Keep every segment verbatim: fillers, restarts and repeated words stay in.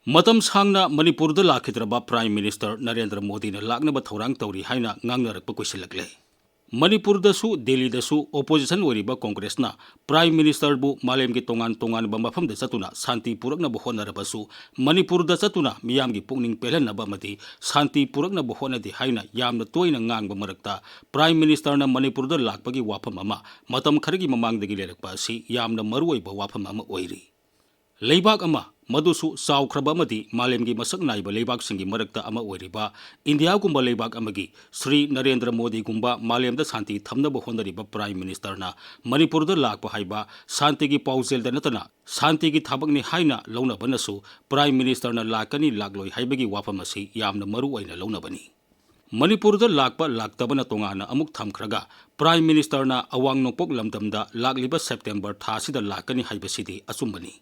ꯃꯇꯝ ꯁꯥꯡꯅ ꯃꯅꯤꯄꯨꯔꯗ ꯂꯥꯛꯈꯤꯗ꯭ꯔꯕ Prime Minister ꯅꯔꯦꯟꯗ꯭ꯔ ꯃꯣꯗꯤꯅ ꯂꯥꯛꯅꯕ ꯊꯧꯔꯥꯡ ꯇꯧꯔꯤ ꯍꯥꯏꯅ ꯉꯥꯡꯅꯔꯛꯄ ꯀꯨꯏꯁꯤꯜꯂꯛꯂꯦ꯫ ꯃꯅꯤꯄꯨꯔꯗꯁꯨ ꯗꯦꯜꯂꯤꯗꯁꯨ opposition ꯑꯣꯏꯔꯤꯕ ꯀꯣꯡꯒ꯭ꯔꯦꯁꯅ Prime Ministerꯕꯨ ꯃꯥꯂꯦꯝꯒꯤ ꯇꯣꯉꯥꯟ ꯇꯣꯉꯥꯟꯕ ꯃꯐꯝꯗ ꯆꯠꯇꯨꯅ ꯁꯥꯟꯇꯤ ꯄꯨꯔꯛꯅꯕ ꯍꯣꯠꯅꯔꯕꯁꯨ, ꯃꯅꯤꯄꯨꯔꯗ ꯆꯠꯇꯨꯅ ꯃꯤꯌꯥꯝꯒꯤ ꯄꯨꯛꯅꯤꯡ ꯄꯦꯜꯍꯟꯅꯕ ꯑꯃꯗꯤ ꯁꯥꯟꯇꯤ ꯄꯨꯔꯛꯅꯕ ꯍꯣꯠꯅꯗꯦ ꯍꯥꯏꯅ ꯌꯥꯝꯅ ꯇꯣꯏꯅ ꯉꯥꯡꯕ ꯃꯔꯛꯇ, Prime Ministerꯅ ꯃꯅꯤꯄꯨꯔꯗ ꯂꯥꯛꯄꯒꯤ ꯋꯥꯐꯝ ꯑꯃ ꯃꯇꯝ ꯈꯔꯒꯤ ꯃꯃꯥꯡꯗꯒꯤ ꯂꯩꯔꯛꯄ ꯑꯁꯤ ꯌꯥꯝꯅ ꯃꯔꯨꯑꯣꯏꯕ ꯋꯥꯐꯝ ꯑꯃ ꯑꯣꯏꯔꯤ꯫ ꯂꯩꯕꯥꯛ ꯑꯃ, ꯃꯗꯨꯁꯨ ꯆꯥꯎꯈ꯭ꯔꯕ ꯑꯃꯗꯤ ꯃꯥꯂꯦꯝꯒꯤ ꯃꯁꯛ ꯅꯥꯏꯕ ꯂꯩꯕꯥꯛꯁꯤꯡꯒꯤ ꯃꯔꯛꯇ ꯑꯃ ꯑꯣꯏꯔꯤꯕ ꯏꯟꯗꯤꯌꯥꯒꯨꯝꯕ ꯂꯩꯕꯥꯛ ꯑꯃꯒꯤ ꯁ꯭ꯔꯤ ꯅꯔꯦꯟꯗ꯭ꯔ ꯃꯣꯗꯤꯒꯨꯝꯕ ꯃꯥꯂꯦꯝꯗ ꯁꯥꯟꯇꯤ ꯊꯝꯅꯕ ꯍꯣꯠꯅꯔꯤꯕ Prime Ministerꯅ ꯃꯅꯤꯄꯨꯔꯗ ꯂꯥꯛꯄ ꯍꯥꯏꯕ ꯁꯥꯟꯇꯤꯒꯤ ꯄꯥꯎꯖꯦꯜꯗ ꯅꯠꯇꯅ ꯁꯥꯟꯇꯤꯒꯤ ꯊꯕꯛꯅꯤ ꯍꯥꯏꯅ ꯂꯧꯅꯕꯅꯁꯨ Prime Ministerꯅ ꯂꯥꯛꯀꯅꯤ ꯂꯥꯛꯂꯣꯏ ꯍꯥꯏꯕꯒꯤ ꯋꯥꯐꯝ ꯑꯁꯤ ꯌꯥꯝꯅ ꯃꯔꯨ ꯑꯣꯏꯅ ꯂꯧꯅꯕꯅꯤ꯫ ꯃꯅꯤꯄꯨꯔꯗ ꯂꯥꯛꯄ ꯂꯥꯛꯇꯕꯅ ꯇꯣꯉꯥꯟꯅ ꯑꯃꯨꯛ ꯊꯝꯈ꯭ꯔꯒ, Prime Ministerꯅ ꯑꯋꯥꯡ ꯅꯣꯡꯄꯣꯛ ꯂꯝꯗꯝꯗ ꯂꯥꯛꯂꯤꯕ September ꯊꯥ ꯑꯁꯤꯗ ꯂꯥꯛꯀꯅꯤ ꯍꯥꯏꯕꯁꯤꯗꯤ ꯑꯆꯨꯝꯕꯅꯤ꯫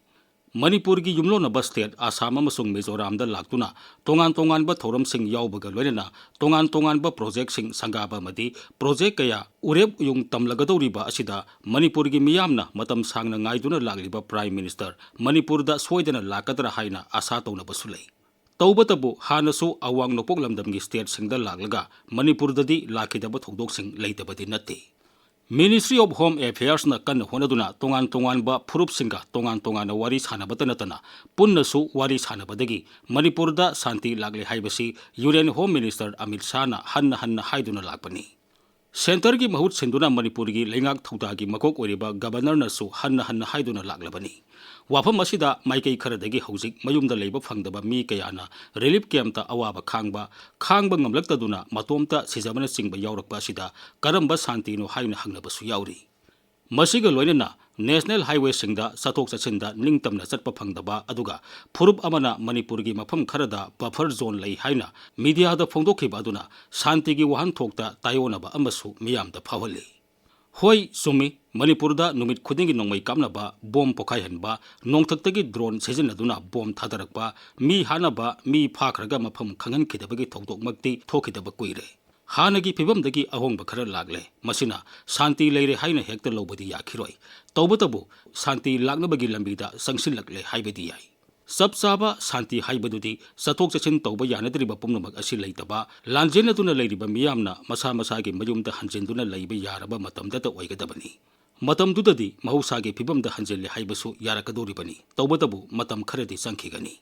ꯃꯅꯤꯄꯨꯔꯒꯤ ꯌꯨꯝꯂꯣꯟꯅꯕ state ꯑꯁꯥꯝ ꯑꯃꯁꯨꯡ ꯃꯤꯖꯣꯔꯥꯝꯗ ꯂꯥꯛꯇꯨꯅ ꯇꯣꯉꯥꯟ ꯇꯣꯉꯥꯟꯕ ꯊꯧꯔꯝꯁꯤꯡ ꯌꯥꯎꯕꯒ ꯂꯣꯏꯅꯅ ꯇꯣꯉꯥꯟ ꯇꯣꯉꯥꯟꯕ projectꯁꯤꯡ ꯁꯪꯒꯥꯕ ꯑꯃꯗꯤ project ꯀꯌꯥ ꯎꯔꯦꯞ ꯎꯌꯨꯡ ꯇꯝꯂꯒꯗꯧꯔꯤꯕ ꯑꯁꯤꯗ ꯃꯅꯤꯄꯨꯔꯒꯤ ꯃꯤꯌꯥꯝꯅ ꯃꯇꯝ ꯁꯥꯡꯅ ꯉꯥꯏꯗꯨꯅ ꯂꯥꯛꯂꯤꯕ Prime Minister ꯃꯅꯤꯄꯨꯔꯗ ꯁꯣꯏꯗꯅ ꯂꯥꯛꯀꯗ꯭ꯔꯥ ꯍꯥꯏꯅ ꯑꯁꯥ ꯇꯧꯅꯕꯁꯨ ꯂꯩ꯫ ꯇꯧꯕꯇꯕꯨ ꯍꯥꯟꯅꯁꯨ ꯑꯋꯥꯡ ꯅꯣꯡꯄꯣꯛ ꯂꯝꯗꯝꯒꯤ stateꯁꯤꯡꯗ ꯂꯥꯛꯂꯒ ꯃꯅꯤꯄꯨꯔꯗꯗꯤ ꯂꯥꯛꯈꯤꯗꯕ ꯊꯧꯗꯣꯛꯁꯤꯡ ꯂꯩꯇꯕꯗꯤ ꯅꯠꯇꯦ꯫ Ministry of Home Affairsꯅ ꯀꯟꯅ ꯍꯣꯠꯅꯗꯨꯅ ꯇꯣꯉꯥꯟ ꯇꯣꯉꯥꯟꯕ ꯐꯨꯔꯨꯞꯁꯤꯡꯒ ꯇꯣꯉꯥꯟ ꯇꯣꯉꯥꯟꯅ ꯋꯥꯔꯤ ꯁꯥꯟꯅꯕꯇ ꯅꯠꯇꯅ ꯄꯨꯟꯅꯁꯨ ꯋꯥꯔꯤ ꯁꯥꯟꯅꯕꯗꯒꯤ ꯃꯅꯤꯄꯨꯔꯗ ꯁꯥꯟꯇꯤ ꯂꯥꯛꯂꯦ ꯍꯥꯏꯕꯁꯤ Union Home Minister ꯑꯃꯤꯠ ꯁꯥꯍꯅ ꯍꯟꯅ ꯍꯟꯅ ꯍꯥꯏꯗꯨꯅ ꯂꯥꯛꯄꯅꯤ꯫ Centreꯒꯤ ꯃꯍꯨꯠ ꯁꯤꯟꯗꯨꯅ ꯃꯅꯤꯄꯨꯔꯒꯤ ꯂꯩꯉꯥꯛ ꯊꯧꯗꯥꯒꯤ ꯃꯀꯣꯛ ꯑꯣꯏꯔꯤꯕ Governorꯅꯁꯨ ꯍꯟꯅ ꯍꯟꯅ ꯍꯥꯏꯗꯨꯅ ꯂꯥꯛꯂꯕꯅꯤ꯫ ꯋꯥꯐꯝ ꯑꯁꯤꯗ ꯃꯥꯏꯀꯩ ꯈꯔꯗꯒꯤ ꯍꯧꯖꯤꯛ ꯃꯌꯨꯝꯗ ꯂꯩꯕ ꯐꯪꯗꯕ ꯃꯤ ꯀꯌꯥꯅ relief campꯇ ꯑꯋꯥꯕ ꯈꯥꯡꯕ, ꯈꯥꯡꯕ ꯉꯝꯂꯛꯇꯗꯨꯅ ꯃꯇꯣꯝꯇ ꯁꯤꯖꯕꯅꯆꯤꯡꯕ ꯌꯥꯎꯔꯛꯄ ꯑꯁꯤꯗ ꯀꯔꯝꯕ ꯁꯥꯟꯇꯤꯅꯣ ꯍꯥꯏꯅ ꯍꯪꯅꯕꯁꯨ ꯌꯥꯎꯔꯤ꯫ ꯃꯁꯤꯒ ꯂꯣꯏꯅꯅ national highwayꯁꯤꯡꯗ ꯆꯠꯊꯣꯛ ꯆꯠꯁꯤꯟꯗ ꯅꯤꯡꯇꯝꯅ ꯆꯠꯄ ꯐꯪꯗꯕ, ꯑꯗꯨꯒ ꯐꯨꯔꯨꯞ ꯑꯃꯅ ꯃꯅꯤꯄꯨꯔꯒꯤ ꯃꯐꯝ ꯈꯔꯗ buffer zone ꯂꯩ ꯍꯥꯏꯅ mediaꯗ ꯐꯣꯡꯗꯣꯛꯈꯤꯕ ꯑꯗꯨꯅ ꯁꯥꯟꯇꯤꯒꯤ ꯋꯥꯍꯟꯊꯣꯛꯇ ꯇꯥꯏꯑꯣꯟꯅꯕ ꯑꯃꯁꯨ ꯃꯤꯌꯥꯝꯗ ꯐꯥꯎꯍꯜꯂꯤ꯫ ꯍꯣꯏ, ꯆꯨꯝꯃꯤ, ꯃꯅꯤꯄꯨꯔꯗ ꯅꯨꯃꯤꯠ ꯈꯨꯗꯤꯡꯒꯤ ꯅꯣꯡꯃꯩ ꯀꯥꯞꯅꯕ, bomb ꯄꯣꯈꯥꯏꯍꯟꯕ, ꯅꯣꯡꯊꯛꯇꯒꯤ drone ꯁꯤꯖꯤꯟꯅꯗꯨꯅ bomb ꯊꯥꯗꯔꯛꯄ, ꯃꯤ ꯍꯥꯠꯅꯕ, ꯃꯤ ꯐꯥꯈ꯭ꯔꯒ ꯃꯐꯝ ꯈꯪꯍꯟꯈꯤꯗꯕꯒꯤ ꯊꯧꯗꯣꯛꯃꯛꯇꯤ ꯊꯣꯛꯈꯤꯗꯕ ꯀꯨꯏꯔꯦ꯫ ꯍꯥꯟꯅꯒꯤ ꯐꯤꯕꯝꯗꯒꯤ ꯑꯍꯣꯡꯕ ꯈꯔ ꯂꯥꯛꯂꯦ꯫ ꯃꯁꯤꯅ ꯁꯥꯟꯇꯤ ꯂꯩꯔꯦ ꯍꯥꯏꯅ ꯍꯦꯛꯇ ꯂꯧꯕꯗꯤ ꯌꯥꯈꯤꯔꯣꯏ꯫ ꯇꯧꯕꯇꯕꯨ ꯁꯥꯟꯇꯤ ꯂꯥꯛꯅꯕꯒꯤ ꯂꯝꯕꯤꯗ ꯆꯪꯁꯤꯜꯂꯛꯂꯦ ꯍꯥꯏꯕꯗꯤ ꯌꯥꯏ꯫ ꯆꯞ ꯆꯥꯕ ꯁꯥꯟꯇꯤ ꯍꯥꯏꯕꯗꯨꯗꯤ ꯆꯠꯊꯣꯛ ꯆꯠꯁꯤꯟ ꯇꯧꯕ ꯌꯥꯅꯗ꯭ꯔꯤꯕ ꯄꯨꯝꯅꯃꯛ ꯑꯁꯤ ꯂꯩꯇꯕ, ꯂꯥꯟꯖꯦꯟꯅꯗꯨꯅ ꯂꯩꯔꯤꯕ ꯃꯤꯌꯥꯝꯅ ꯃꯁꯥ ꯃꯁꯥꯒꯤ ꯃꯌꯨꯝꯗ ꯍꯟꯖꯤꯟꯗꯨꯅ ꯂꯩꯕ ꯌꯥꯔꯕ ꯃꯇꯝꯗꯇ ꯑꯣꯏꯒꯗꯕꯅꯤ꯫ ꯃꯇꯝꯗꯨꯗꯗꯤ ꯃꯍꯧꯁꯥꯒꯤ ꯐꯤꯕꯝꯗ ꯍꯟꯖꯤꯜꯂꯦ ꯍꯥꯏꯕꯁꯨ ꯌꯥꯔꯛꯀꯗꯧꯔꯤꯕꯅꯤ꯫ ꯇꯧꯕꯇꯕꯨ ꯃꯇꯝ ꯈꯔꯗꯤ ꯆꯪꯈꯤꯒꯅꯤ꯫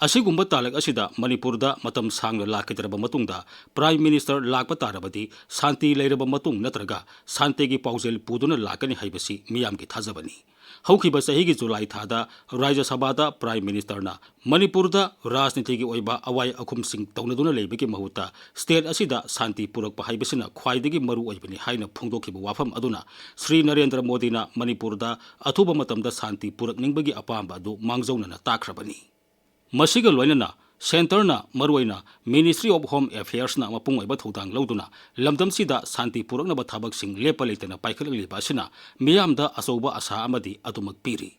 ꯑꯁꯤꯒꯨꯝꯕ ꯇꯥꯂꯛ ꯑꯁꯤꯗ ꯃꯅꯤꯄꯨꯔꯗ ꯃꯇꯝ ꯁꯥꯡꯅ ꯂꯥꯛꯈꯤꯗ꯭ꯔꯕ ꯃꯇꯨꯡꯗ Prime Minister ꯂꯥꯛꯄ ꯇꯥꯔꯕꯗꯤ ꯁꯥꯟꯇꯤ ꯂꯩꯔꯕ ꯃꯇꯨꯡ ꯅꯠꯇ꯭ꯔꯒ ꯁꯥꯟꯇꯤꯒꯤ ꯄꯥꯎꯖꯦꯜ ꯄꯨꯗꯨꯅ ꯂꯥꯛꯀꯅꯤ ꯍꯥꯏꯕꯁꯤ ꯃꯤꯌꯥꯝꯒꯤ ꯊꯥꯖꯕꯅꯤ꯫ ꯍꯧꯈꯤꯕ ꯆꯍꯤꯒꯤ ꯖꯨꯂꯥꯏ ꯊꯥꯗ ꯔꯥꯖ꯭ꯌ ꯁꯚꯥꯗ Prime Ministerꯅ ꯃꯅꯤꯄꯨꯔꯗ ꯔꯥꯖꯅꯤꯇꯤꯒꯤ ꯑꯣꯏꯕ ꯑꯋꯥꯏ ꯑꯈꯨꯝꯁꯤꯡ ꯇꯧꯅꯗꯨꯅ ꯂꯩꯕꯒꯤ ꯃꯍꯨꯠꯇ state ꯑꯁꯤꯗ ꯁꯥꯟꯇꯤ ꯄꯨꯔꯛꯄ ꯍꯥꯏꯕꯁꯤꯅ ꯈ꯭ꯋꯥꯏꯗꯒꯤ ꯃꯔꯨ ꯑꯣꯏꯕꯅꯤ ꯍꯥꯏꯅ ꯐꯣꯡꯗꯣꯛꯈꯤꯕ ꯋꯥꯐꯝ ꯑꯗꯨꯅ ꯁ꯭ꯔꯤ ꯅꯔꯦꯟꯗ꯭ꯔ ꯃꯣꯗꯤꯅ ꯃꯅꯤꯄꯨꯔꯗ ꯑꯊꯨꯕ ꯃꯇꯝꯗ ꯁꯥꯟꯇꯤ ꯄꯨꯔꯛꯅꯤꯡꯕꯒꯤ ꯑꯄꯥꯝꯕ ꯑꯗꯨ ꯃꯥꯡꯖꯧꯅꯅ ꯇꯥꯛꯈ꯭ꯔꯕꯅꯤ꯫ ꯃꯁꯤꯒ ꯂꯣꯏꯅꯅ centreꯅ, ꯃꯔꯨꯑꯣꯏꯅ Ministry of Home Affairsꯅ ꯃꯄꯨꯡ ꯑꯣꯏꯕ ꯊꯧꯗꯥꯡ ꯂꯧꯗꯨꯅ ꯂꯝꯗꯝꯁꯤꯗ ꯁꯥꯟꯇꯤ ꯄꯨꯔꯛꯅꯕ ꯊꯕꯛꯁꯤꯡ ꯂꯦꯞꯄ ꯂꯩꯇꯅ ꯄꯥꯏꯈꯠꯂꯛꯂꯤꯕ ꯑꯁꯤꯅ ꯃꯤꯌꯥꯝꯗ ꯑꯆꯧꯕ ꯑꯁꯥ ꯑꯃꯗꯤ ꯑꯗꯨꯃꯛ ꯄꯤꯔꯤ꯫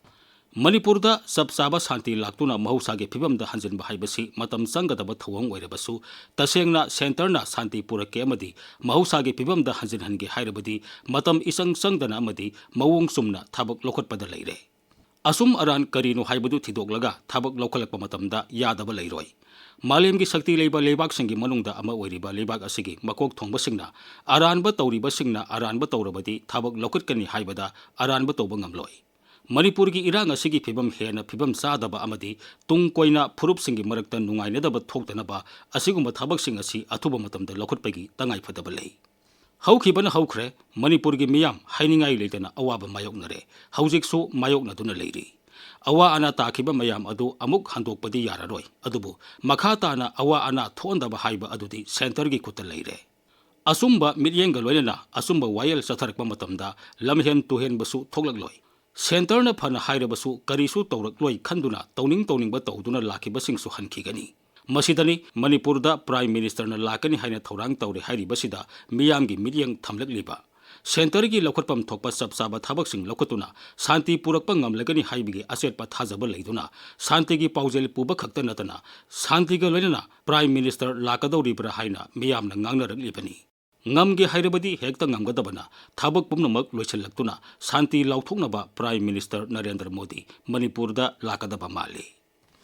ꯃꯅꯤꯄꯨꯔꯗ ꯆꯞ ꯆꯥꯕ ꯁꯥꯟꯇꯤ ꯂꯥꯛꯇꯨꯅ ꯃꯍꯧꯁꯥꯒꯤ ꯐꯤꯕꯝꯗ ꯍꯟꯖꯤꯟꯕ ꯍꯥꯏꯕꯁꯤ ꯃꯇꯝ ꯆꯪꯒꯗꯕ ꯊꯧꯑꯣꯡ ꯑꯣꯏꯔꯕꯁꯨ, ꯇꯁꯦꯡꯅ centreꯅ ꯁꯥꯟꯇꯤ ꯄꯨꯔꯛꯀꯦ ꯑꯃꯗꯤ ꯃꯍꯧꯁꯥꯒꯤ ꯐꯤꯕꯝꯗ ꯍꯟꯖꯤꯟꯍꯟꯒꯦ ꯍꯥꯏꯔꯕꯗꯤ ꯃꯇꯝ ꯏꯆꯪ ꯆꯪꯗꯅ ꯑꯃꯗꯤ ꯃꯑꯣꯡ ꯆꯨꯝꯅ ꯊꯕꯛ ꯂꯧꯈꯠꯄꯗ ꯂꯩꯔꯦ꯫ ꯑꯆꯨꯝ ꯑꯔꯥꯟ ꯀꯔꯤꯅꯣ ꯍꯥꯏꯕꯗꯨ ꯊꯤꯗꯣꯛꯂꯒ ꯊꯕꯛ ꯂꯧꯈꯠꯂꯛꯄ ꯃꯇꯝꯗ ꯌꯥꯗꯕ ꯂꯩꯔꯣꯏ꯫ ꯃꯥꯂꯦꯝꯒꯤ ꯁꯛꯇꯤ ꯂꯩꯕ ꯂꯩꯕꯥꯛꯁꯤꯡꯒꯤ ꯃꯅꯨꯡꯗ ꯑꯃ ꯑꯣꯏꯔꯤꯕ ꯂꯩꯕꯥꯛ ꯑꯁꯤꯒꯤ ꯃꯀꯣꯛ ꯊꯣꯡꯕꯁꯤꯡꯅ ꯑꯔꯥꯟꯕ ꯇꯧꯔꯤꯕꯁꯤꯡꯅ ꯑꯔꯥꯟꯕ ꯇꯧꯔꯕꯗꯤ ꯊꯕꯛ ꯂꯧꯈꯠꯀꯅꯤ ꯍꯥꯏꯕꯗ ꯑꯔꯥꯟꯕ ꯇꯧꯕ ꯉꯝꯂꯣꯏ꯫ ꯃꯅꯤꯄꯨꯔꯒꯤ ꯏꯔꯥꯡ ꯑꯁꯤꯒꯤ ꯐꯤꯕꯝ ꯍꯦꯟꯅ ꯐꯤꯕꯝ ꯆꯥꯗꯕ ꯑꯃꯗꯤ ꯇꯨꯡ ꯀꯣꯏꯅ ꯐꯨꯔꯨꯞꯁꯤꯡꯒꯤ ꯃꯔꯛꯇ ꯅꯨꯡꯉꯥꯏꯅꯗꯕ ꯊꯣꯛꯇꯅꯕ ꯑꯁꯤꯒꯨꯝꯕ ꯊꯕꯛꯁꯤꯡ ꯑꯁꯤ ꯑꯊꯨꯕ ꯃꯇꯝꯗ ꯂꯧꯈꯠꯄꯒꯤ ꯇꯉꯥꯏꯐꯗꯕ ꯂꯩ꯫ ꯍꯧꯈꯤꯕꯅ ꯍꯧꯈ꯭ꯔꯦ꯫ ꯃꯅꯤꯄꯨꯔꯒꯤ ꯃꯤꯌꯥꯝ ꯍꯥꯏꯅꯤꯡꯉꯥꯏ ꯂꯩꯇꯅ ꯑꯋꯥꯕ ꯃꯥꯌꯣꯛꯅꯔꯦ꯫ ꯍꯧꯖꯤꯛꯁꯨ ꯃꯥꯌꯣꯛꯅꯗꯨꯅ ꯂꯩꯔꯤ꯫ ꯑꯋꯥ ꯑꯅꯥ ꯇꯥꯈꯤꯕ ꯃꯌꯥꯝ ꯑꯗꯨ ꯑꯃꯨꯛ ꯍꯟꯗꯣꯛꯄꯗꯤ ꯌꯥꯔꯔꯣꯏ꯫ ꯑꯗꯨꯕꯨ ꯃꯈꯥ ꯇꯥꯅ ꯑꯋꯥ ꯑꯅꯥ ꯊꯣꯛꯍꯟꯗꯕ ꯍꯥꯏꯕ ꯑꯗꯨꯗꯤ centreꯒꯤ ꯈꯨꯠꯇ ꯂꯩꯔꯦ꯫ ꯑꯆꯨꯝꯕ ꯃꯤꯠꯌꯦꯡꯒ ꯂꯣꯏꯅꯅ ꯑꯆꯨꯝꯕ ꯋꯥꯌꯦꯜ ꯆꯠꯊꯔꯛꯄ ꯃꯇꯝꯗ ꯂꯝꯍꯦꯟ ꯇꯨꯍꯦꯟꯕꯁꯨ ꯊꯣꯛꯂꯛꯂꯣꯏ꯫ Centreꯅ ꯐꯅ ꯍꯥꯏꯔꯕꯁꯨ ꯀꯔꯤꯁꯨ ꯇꯧꯔꯛꯂꯣꯏ ꯈꯟꯗꯨꯅ ꯇꯧꯅꯤꯡ ꯇꯧꯅꯤꯡꯕ ꯇꯧꯗꯨꯅ ꯂꯥꯛꯈꯤꯕꯁꯤꯡꯁꯨ ꯍꯟꯈꯤꯒꯅꯤ꯫ ꯃꯁꯤꯗꯅꯤ ꯃꯅꯤꯄꯨꯔꯗ Prime Ministerꯅ ꯂꯥꯛꯀꯅꯤ ꯍꯥꯏꯅ ꯊꯧꯔꯥꯡ ꯇꯧꯔꯦ ꯍꯥꯏꯔꯤꯕꯁꯤꯗ ꯃꯤꯌꯥꯝꯒꯤ ꯃꯤꯠꯌꯦꯡ ꯊꯝꯂꯛꯂꯤꯕ꯫ Centreꯒꯤ ꯂꯧꯈꯠꯐꯝ ꯊꯣꯛꯄ ꯆꯞ ꯆꯥꯕ ꯊꯕꯛꯁꯤꯡ ꯂꯧꯈꯠꯇꯨꯅ ꯁꯥꯟꯇꯤ ꯄꯨꯔꯛꯄ ꯉꯝꯂꯒꯅꯤ ꯍꯥꯏꯕꯒꯤ ꯑꯆꯦꯠꯄ ꯊꯥꯖꯕ ꯂꯩꯗꯨꯅ ꯁꯥꯟꯇꯤꯒꯤ ꯄꯥꯎꯖꯦꯜ ꯄꯨꯕ ꯈꯛꯇ ꯅꯠꯇꯅ ꯁꯥꯟꯇꯤꯒ ꯂꯣꯏꯅꯅ Prime Minister ꯂꯥꯛꯀꯗꯧꯔꯤꯕ꯭ꯔꯥ ꯍꯥꯏꯅ ꯃꯤꯌꯥꯝꯅ ꯉꯥꯡꯅꯔꯛꯂꯤꯕꯅꯤ꯫ ꯉꯝꯒꯦ ꯍꯥꯏꯔꯕꯗꯤ ꯍꯦꯛꯇ ꯉꯝꯒꯗꯕꯅ ꯊꯕꯛ ꯄꯨꯝꯅꯃꯛ ꯂꯣꯏꯁꯤꯜꯂꯛꯇꯨꯅ ꯁꯥꯟꯇꯤ ꯂꯥꯎꯊꯣꯛꯅꯕ Prime Minister ꯅꯔꯦꯟꯗ꯭ꯔ ꯃꯣꯗꯤ ꯃꯅꯤꯄꯨꯔꯗ ꯂꯥꯛꯀꯗꯕ ꯃꯥꯜꯂꯤ꯫